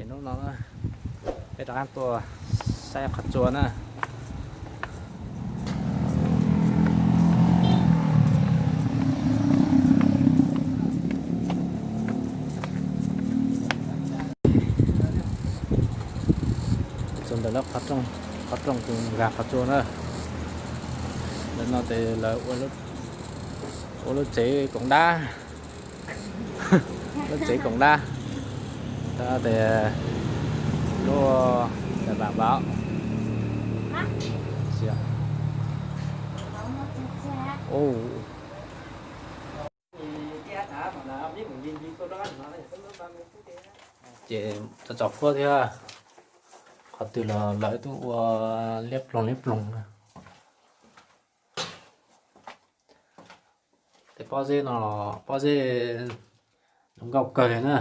Hnub no peb rov qab tuaj saib qhov tsua na. Txog ntawm lawv qhov rooj, qhov rooj tus nkag qhov tsua na. Ntawm no ces lawv ua lub tsev koom dab, lub tsev koom dab, tes lub tes vam vam. Ces tso tso kuab thiab, qhov twg los lawv twb ua liab ploog liab ploog na. Tej pob zeb no los pob zeb zoo nkauj kawg li na.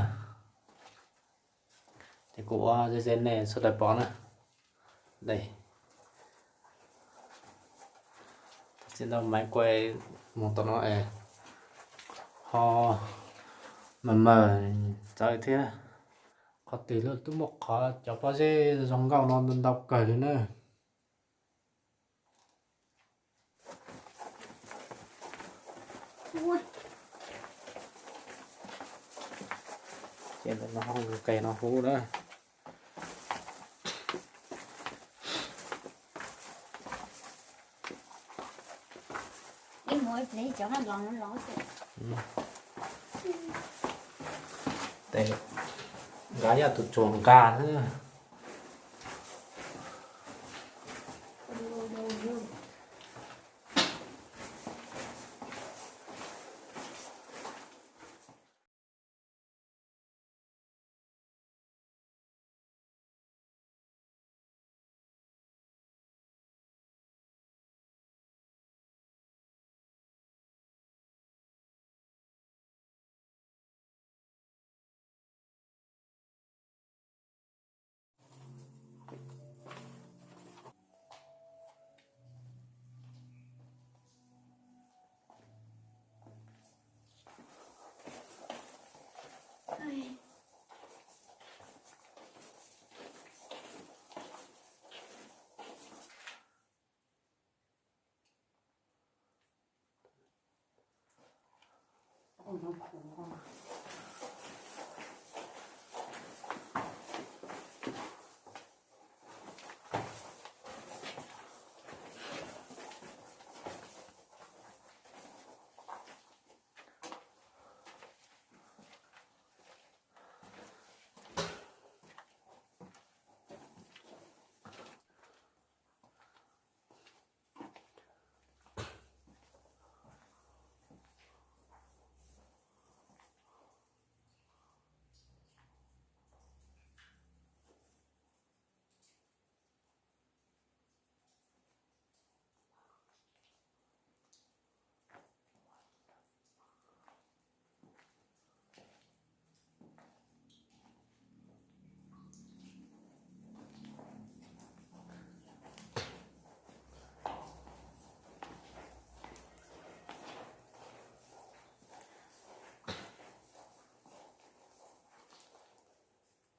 Ces kuv ua ze ze nej sawv daws pom na. Dej, txiv ntau maiv kuai mus tom no es ho mas mas txawv thiab. Qhov twg lawv twb muaj qhov cov pob zeb zoo nkauj no ntau kawg li na. Ces ntawm no ho qe no huv na. Tes nqa yaj tus tsuag nqa xwb.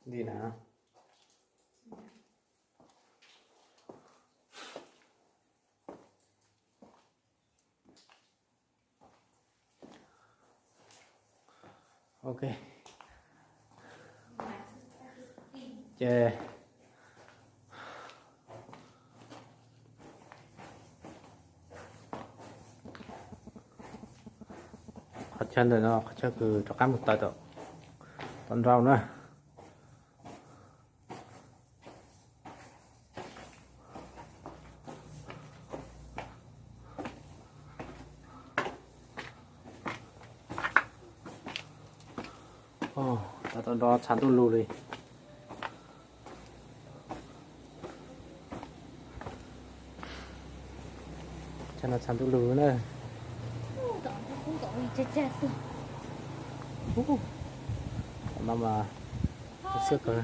Li na. Ok. Ces qhov chaw ntawm no qhov chaw kws rov qab mus tawm tom nraud na. Tawm tom nraud tshav ntuj lug li. Tshav ntuj lug na. No mas xwb kawg.